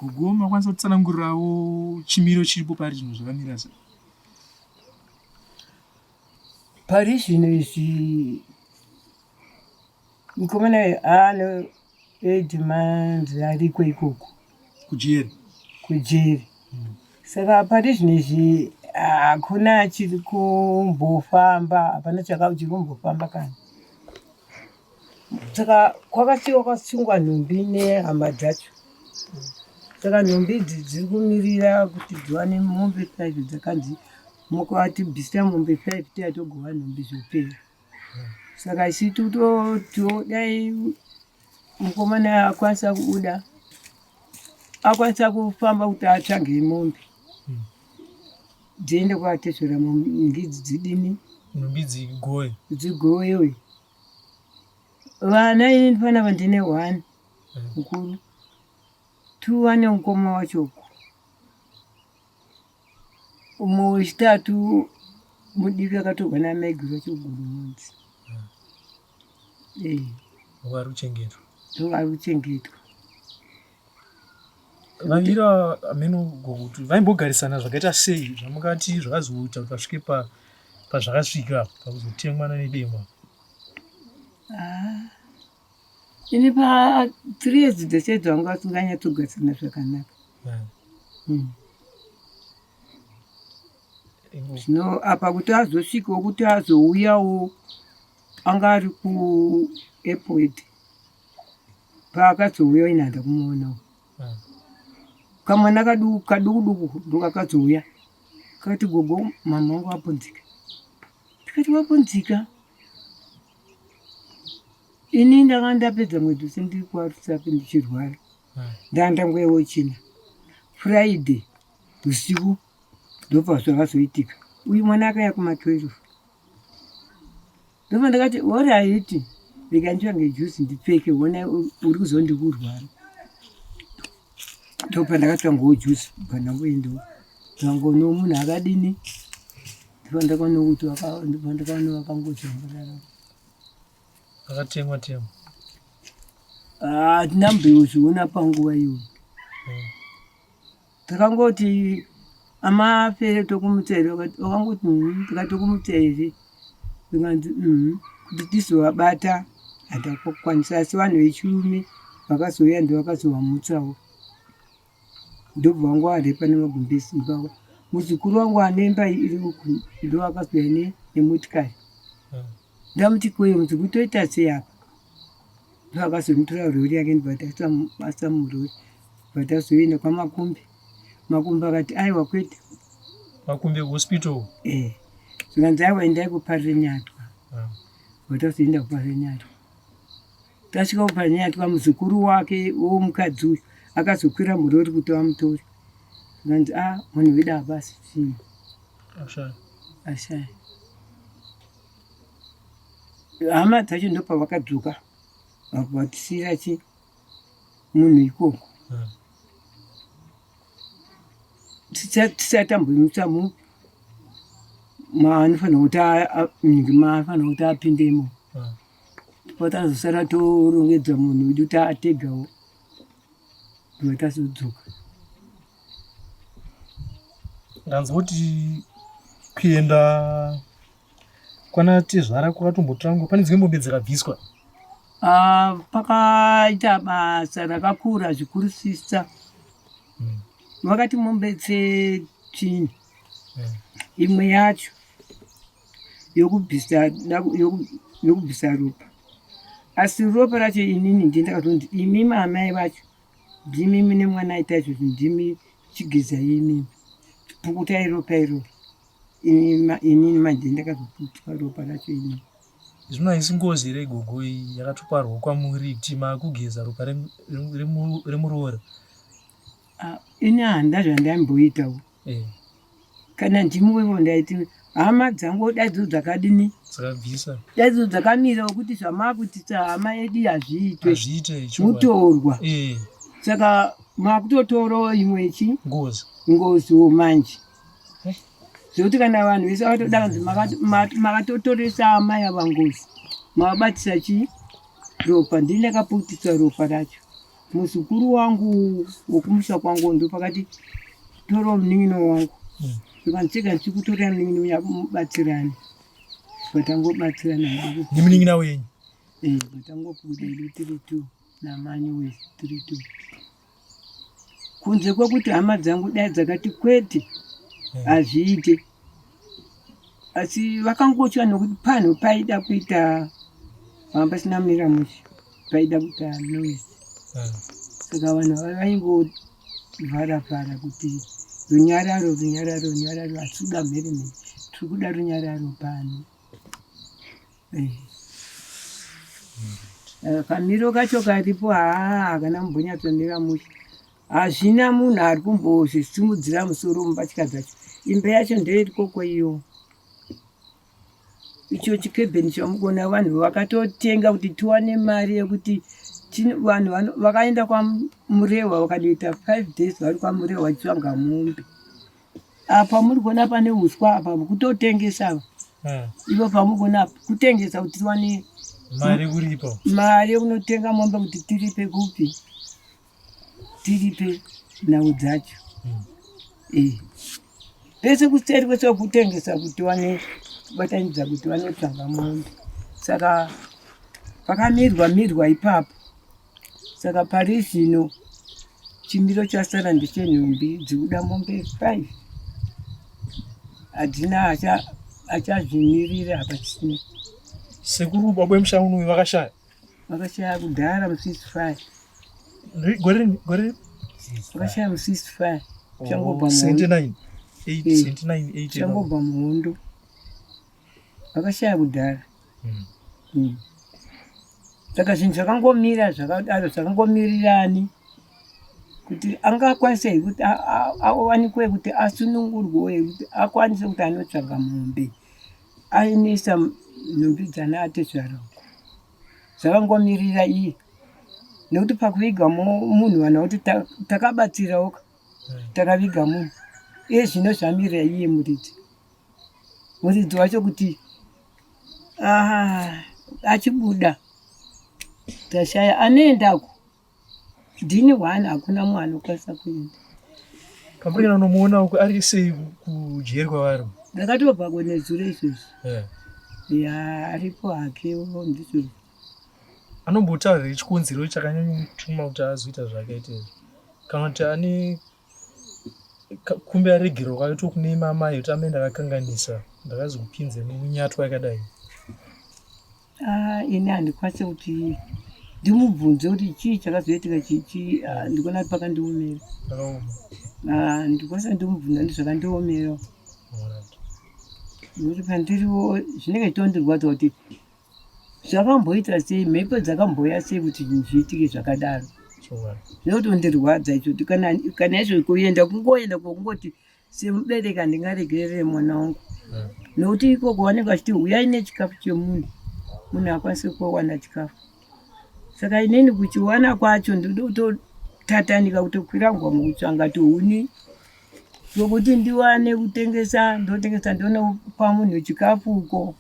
Gogo makwanisa kutsanangurirawo chimiro chiripo pari zvino zvakamira sei? Pari zvino izvi mukomana uyu ano eight months ariko ikoko Kujeri. kujeri. Saka pari zvino izvi hakuna chiri kumbofamba, hapana chiri kumbofamba kana. Saka kwakasiiwa kwasungwa nhumbi nehama dzacho. Saka nhumbi idzi dziri kumirira kuti dziwane mombe five dzakanzi mukatibvisira mombe five tiya togova nhumbi zvopera. Saka isu tiri dai mukomana akwanisa kubuda akwanisa kufamba kuti atsvage mombe dziende kwatezvera mombe idzi dzidini Nhumbi dzigowe. Dzigowewe. Vana ini panapa ndine one mukuru, two vane mukoma wacho uko, umwe wechitatu mudiki akatorwa namaiguru vacho Goromonzi. Eh. Vari kuchengetwa. Vari kuchengetwa. Vaviri ava hameno kuti vaimbogarisana zvakaita sei zvamungati zvakazoita kuti vasvike pazvakasvika apa pakuzotemwana nedemo apa. Ah, ini pa three years dzese dzanga vasinganyatsogarisana zvakanaka. Zvino apa kuti azosvikawo kuti azouyawo anga ari kuairport paakazouya ini handina kumuonawo. Kamwana kaduku duku ndokakazouya kakati gogo mama vangu vapunzika. Ndikati vapunzika? Ini ndanga ndapedza mwedzi wese ndiri kwaRusape ndichirwara. Ndanga ndangoyawo china. Friday usiku ndopazvakazoitika. Uyu mwana akauya kuma 12. Ndobva ndakati horaiti rega nditsvage juice ndipfeke hona uri kuzonzi kurwara. Ndopa ndakatsvangawo juice bva ndangoendawo. Ndangono munhu akadini ndobva ndakaona kuti ndobva ndakaona vakangozvambarara. Akatemwa temwa. Ah, hatina mbozviona panguva iyoyo. Takangoti amafere tokumutsa here vakangoti mhm tikati tokumutsa here zvikanzi mhm kuti tizovabata hatakwanisa asi vanhu vechirume vakazouya ndovakazovamutsawo ndobva vanga varepa nemagumbezi ipapa muzukuru wangu ane imba iri uku ndovakazouya nemotikari ndamuti koyo muzukuru toita sei apa Ndovakazomutora rori yake ndobva taisa murori bva tazoenda kwaMakumbe. Makumbe akati aiwa kwete. Makumbe hospital? Eh. Zvikanzi aiwa endai kuParirenyatwa. Ah. Bva tazoenda kuParirenyatwa. Tasvika kuParirenyatwa muzukuru wake womukadzi uyu akazokwira murori kuti vamutore. Zvikanzi a ah, munhu wedu hapasi chii. Ashaya. Ashaya. Hama dzacho ndopavakadzoka vatisira chi munhu ikoko tisati tamboimutsa mu maanofanira kuti maanofanira kuti apindemo patazosara torongedza munhu wedu taategawo ndobva tazodzoka. Ndanzwa kuti kuenda Kwana tezvara kwakatombotangwa pane dzimwe mombe dzakabviswa. Ah, pakaita basa rakakura zvikurusisa. Vakati mombe tsetini imwe yacho yokubvisa yokubvisa ropa asi ropa racho inini ndini ndakatonzi imimi amai vacho ndimi mune mwana aita izvozvi ndimi chigezai imimi pukutai ropa iroro inini manje ndakazoputwa ropa racho inini. Zvino haisi ngozi here gogo iyi yakatoparwa kwamuri kuti makugeza ropa remuroora? Ah, ini handa zvandaimboitawo eh. Kana ndimiwevo ndaiti hama dzangu daidzo dzakadini dzakabvisa daidzo dzakamirawo kuti zvamakuitisa hama yedu hazviitwe mutorwa eh. Saka makutotorawo imwe chi ngozi ngoziwo manje zvekuti kana vanhu vese vakatoda kunzi makatotoresa amai ava ngozi mavabatisa chii ropa ndini ndakaputisa ropa racho. Muzukuru wangu wokumusha kwangu ndopakati toro munin'ina wangu ndikanzvika ndichikutorera munin'ina uya mubatsirane vatangobatsirana hedu Nemunin'ina wenyu? Eh, vatangobuda hedu tiri two namani wese tiri two kunze kwekuti hama dzangu dai dzakati kwete hazviite asi vakangotya nokuti panhu paida kuita panga pasina mira mushe paida kuita noise saka vanhu ava vaingovhara vhara kuti runyararo runyararo runyararo hatisi kuda mhere mhere tiri kuda runyararo pano eh. Eh, kamiro kacho karipo haa hakana kumbonyatsomira mushe Hazvina munhu ari kumbozvisimudzira musoro mumbatya dzacho. Imba yacho ndeiri koko iyo. Icho chikebheni chamukuona vanhu vakatotenga kuti tiwane mari yekuti vanhu vakaenda kwaMurewa vakanoita 5 days vari kwaMurewa vachitsvaga mombe. Apa muri kuona pane uswa apa kutotengesa ava. Ivo pamuri kuona apa kutengesa kuti tiwane mari kuripa. Mari yekunotenga mombe kuti tiripe kupi. tiripe nhau dzacho mm. eh. Pese kuseri kwese kutengesa kuti wane kubatanidza kuti vanotsvaga mombe saka pakamirwa mirwa ipapo saka pari zvino chimiro chasara ndechenhumbi dzikuda mombe 5 hadzina achazvimirira hapachisina sekuru baba wemusha unoyu vakashaya Vakashaya kudhara mu 65. Gore gore vakashaya mu 65. Changobva mu 79 8 79 8 changobva muhondo. Vakashaya kudhara. Mm. Mm. Saka zvinhu zvakangomira zvakadaro zvakangomirirani kuti angakwanise here kuti awanikwe kuti asunungurwe kuti akwanise kuti anotsvaga mombe ainoisa nhumbi dzana atezvara uko zvakangomirira iye nekuti pakuviga munhu vanhu vakuti takabatsirawo ka takaviga munhu iye zvino zvamirira iye muridzi muridzi wacho kuti ah, achibuda tashaya anoendako Ndini one hakuna mwana anokwanisa kuenda. Pamuri unomuona uko ari sei kujeri kwavari? Ndakatobva nezuro izvozvi. Yeah. Ya aripo hake ndizvo. Anombotaura here chikonzero chakanyanyomutuma kuti azoita zvakaita izvi? Kana kuti ane kumbe aregerwa kwaito kune mama kuti amai ndakakanganisa ndakazokupinza munyatwa yakadai. Ah, ini handikwanise kuti ndimubvunze kuti chii chakazoitika chichi ah, ndikuona kuti pakandiomera ah, ndikwanisa ndimubvunza ndi zvakandiomera nokuti pandiriwo zvinenge zvitondirwadza kuti zvakamboita sei mhepo dzakambouya sei kuti zvinhu zviitike zvakadaro zvinotondirwadza icho kuti kana izvo kuenda kungoenda kwokungoti Semubereki handingaregerere mwana wangu nokuti ikoko vanenge vachiti huyai nechikafu chemunhu, munhu haakwanisi kuwana chikafu. Saka inini kuchiwana kwacho ndinototatanika kutokwira gomo kutsvanga tuhuni twekuti ndiwane kutengesa, ndotengesa ndonopa munhu chikafu uko.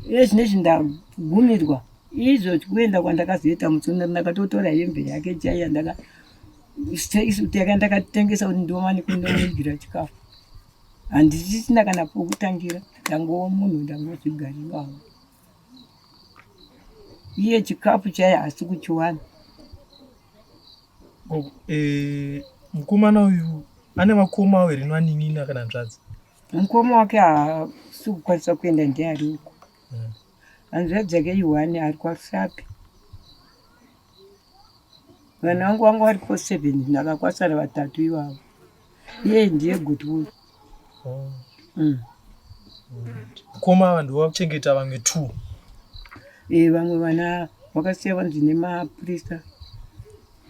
Iye zvinezvi ndagumirwa izvo kuenda kwandakazoita musi uno ndakatotora hembe yake chaiyo yandaka Teka ndakatengesa kuti ndiwane kundomuigira chikafu. Handisisina kana pokutangira, ndangova munhu ndangozvigarirawo. Iye chikafu chaiye haasi kuchiwana. Oh, eh, mukomana uyu ane vakoma here nevanin'ina kana hanzvadzi? Mukoma wake haasi kukwanisa kuenda ndiye ari uko. Hanzvadzi yake ihwani ari kwaRusape. Vana vangu vanga varipo seven nhaka kwasara vatatu ivavo. Iye ndiye gutwu. Oh. Mukoma ava ndivo vakuchengeta vamwe two. Eh, vamwe vana vakasiya vanzi nemapurisa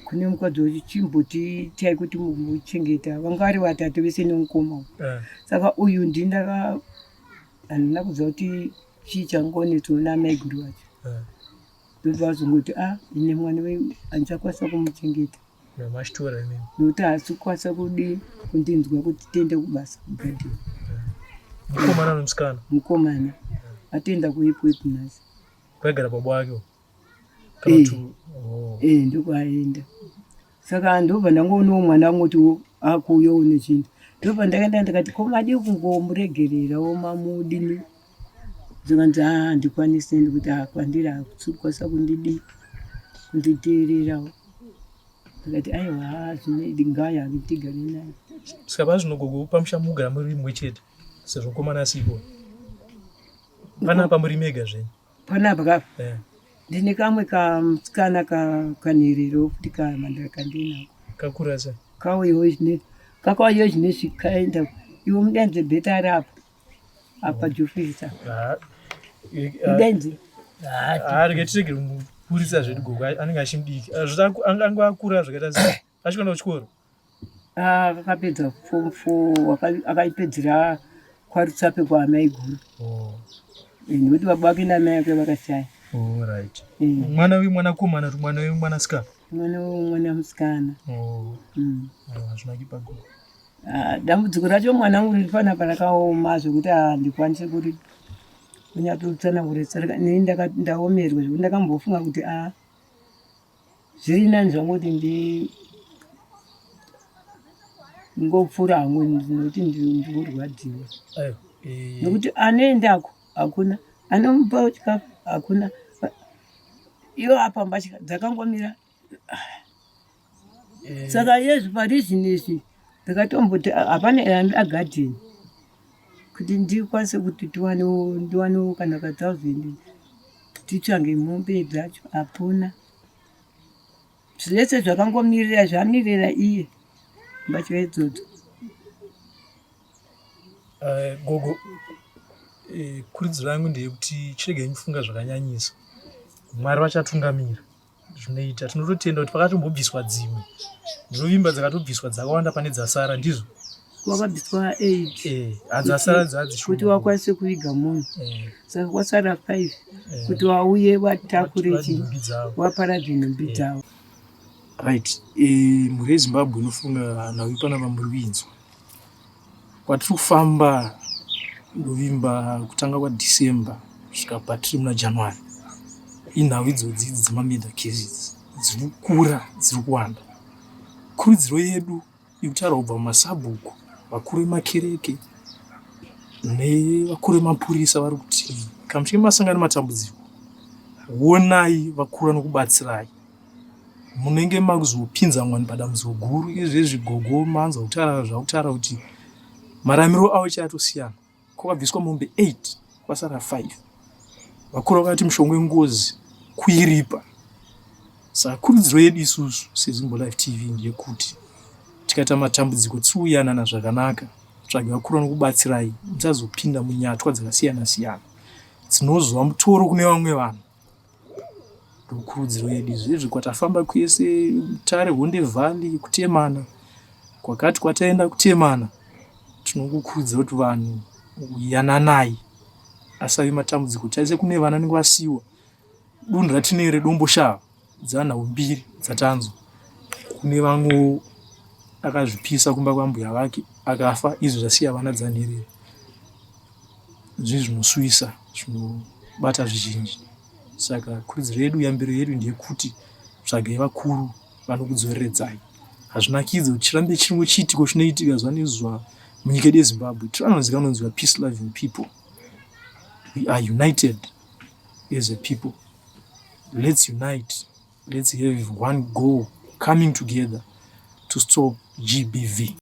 kune mukadzi wachichimboti itai kuti muchengeta vanga vari vatatu vese nemukoma Eh. saka uyu ndindaka handina kuziva kuti chii changonetso namaiguru vacho Eh. Ndobva vazongoti a ah, ine mwana wenyu handichakwanisa kumuchengeta machitora imimi nokuti haasi kukwanisa kudii kundinzwa kuti tiende kubasa kugadheni mukomana nomusikana mukomana atoenda kuipwep nhasi kwaigara baba wake uko? Kana Eh. kuti oh. Eh, ndokwaaenda. Saka ndobva ndangoonawo mwana angoti akuuyawo nechinhu. Ndobva ndakaenda ndikati ko madii kungomuregererawo mamudini. Zvikanzi haa handikwanisi nekuti haa kwandiri hakusi kukwanisa kundidii kunditeererawo. Ndikati aiwa haa zvinei ngaya tigare naye. Saka pazvino gogo pamusha mugara muri mumwe chete sezvo mukomana asipo. Panapa muri mega zvenyu. Panapa ka Eh. ndine kamwe kamusikana kanherero futi kamhandara kandinako. Kakura sei? Kauyawo zvine kakauyawo zvinezvi kaenda iwe mudenze bheta ari apa apa jofisa. Ah, eh, ah, Mudenze. Ah, rega tiregere kumupurisa zvedu gogo anenge achimudiki. Ah, Zvita anga akura zvakaita sei? Achikuenda kuchikoro? Ah, akapedza form 4 akaipedzera kwaRutsape kwaamaiguru. Oh. Eh, nekuti baba vake naamai vake vakashaya. Oh, right. Eh. Mwana wemwanakomana kuti mwana wemwanasikana? Mwana wemwana musikana. Oh. Oh, hazvina kuipa gogo. Ah, dambudziko racho mwana wangu riri panapa rakaoma zvekuti handikwanisi kuri kunyatsotsanangura neni ndaomerwa zvekuti ndakambofunga kuti a zviri nani zvangu kuti ndi ngopfuura hangu nokuti ndikurwadziwa Aiwa. Eh, nokuti anoendako hakuna anomupa chikafu hakuna ivo apa mbatya dzakangomira eh, saka yezvi pari zvinezvi ndakatomboti hapana yanoda gadheni kuti ndikwanise kuti tiwanewo ndiwanewo kana ka thousand titsvange mombe dzacho hapuna zvese zvakangomirira zvamirira iye mbatya idzodzo Eh, gogo eh, kurudziro yangu ndeyekuti chiregai mufunga zvakanyanyisa mwari vachatungamira zvinoita tinototenda kuti pakatombobviswa dzimwe ndinovimba dzakatobviswa dzakawanda pane dzasara ndizvo wakabviswa 8 eh, hadzasara dzadzishoma kuti wakwanise kuviga munhu Eh, saka kwasara 5 eh, kuti wauye watakure chi nhumbi dzavo waparadze nhumbi dzavo right eh, mhuri yezimbabwe inofunga nhau ipanapa muri kuinzwa kwatiri kufamba ndovimba kutanga kwadecember kusvika patiri muna january inhau idzodzi idzi dzemamurder cases dziri kukura dziri kuwanda kurudziro yedu ikutaura kubva mumasabhuku vakuru vemakereke nevakuru vemapurisa vari kuti kana muchinge masangana nematambudziko honai vakuru vanokubatsirai munenge makuzopinza mwana padambudziko guru izvezvi gogo manzwa kutaura zvakutaura kuti maramiro avo chatosiyana kwakabviswa mombe 8 kwasara 5 vakuru vakati mushonga wengozi kuiripa saka kurudziro yedu isusu sezimbo live tv ndeyekuti tikaita matambudziko tiuyanana zvakanaka tsvage vakuru vanokubatsirai musazopinda munyatwa dzakasiyana siyana dzinozova mutoro kune vamwe vanhu ndokurudziro yedu izvezvi kwatafamba kwese mutare honde valley kutemana kwakati kwataenda kutemana tinokukurudzira kuti vanhu yananai asave matambudziko taise kune vana vanenge vasiyiwa dunhu ratinere redomboshava dzanhau mbiri dzatanzwa kune vamwewo akazvipisa kumba kwambuya vake akafa izvo zvasiya vana dzanherera zvinhu zvinosuwisa zvinobata zvizhinji saka kurudziro yedu yambiro yedu ndeyekuti tsvagai vakuru vanokudzoreredzai hazvinakidzi kuti chirambe chimwe chiitiko chinoitika zuva nezuva munyika yedu yezimbabwe tiri vanoziva vanonziva peace loving people we are united as a people let's unite let's have one goal coming together to stop gbv.